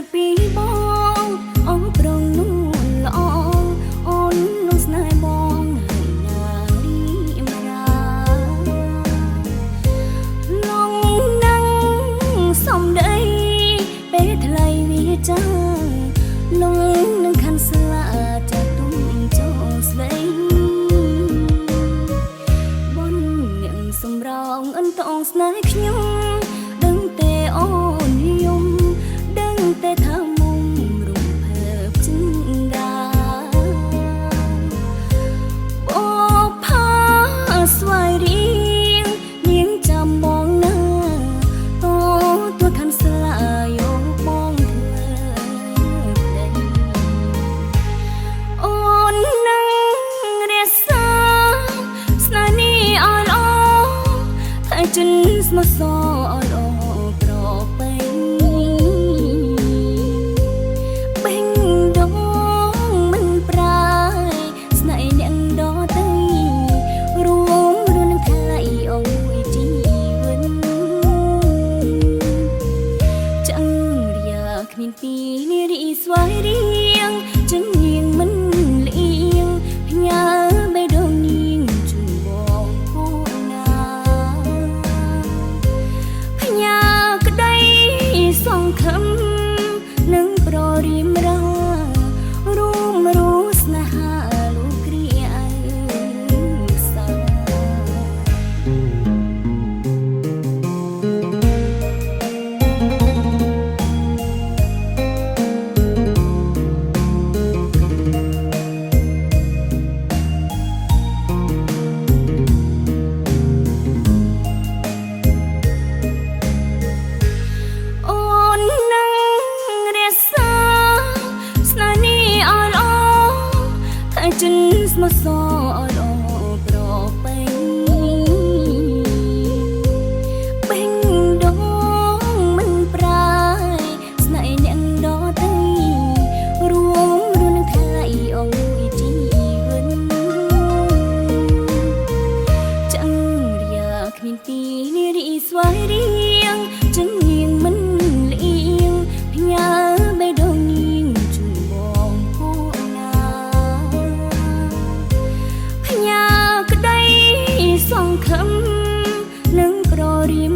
យពីបងអូនប្រងនួនល្អអូននោះស្នេហ៍បងហើយណារីមរាលងនឹងសំដីពេលថ្លៃវាចាលងនឹងខាន់ស្លាចាទុំចូលស្ដីបនអ្នកសំរងអន្តងស្នេហ៍ខ្ញុំដឹងទេអូនយំដឹងទេថាមុំរំភើបចិន្តាអូផាស្វ័យរៀងនាងចាំបងណាតទួខាន់ស្លាយកបងធ្វើប្តីអូននឹងរក្សាស្នេហ៍នេះឲ្យល្អថាចិនស្មោះសរឲ្យល្អប្រពៃបេងដងមិនប្រែស្នេហ៍អ្នកដទៃរួមរស់នឹងថ្លៃអូយជីវិត ចង្រិយាគ្មានពីនារីស្វ័យរៀងចិននាងមិនលៀងផ្ញើបេះដូងនាងជូនបងគូណាផ្ញើក្តីសង្ឃឹមនឹងប្ររៀមរារួមរស់ស្នេហាលោកគ្រាអើសា អូននឹងរក្សាស្នេហ៍នេះឲ្យល្អថាចិនស្មោះសរឲ្យល្អប្រពៃបេងដងមិនប្រែស្នេហ៍អ្នកដទៃរួមរស់នឹងថ្លៃអូយជីវិត ចង្រិយាគ្មានពីនារីស្វ័យរៀងចិននាងមិនលៀងផ្ញើបេះដូងនាងជូនបងគូណាផ្ញើក្តីសង្ឃឹមនឹងប្ររៀម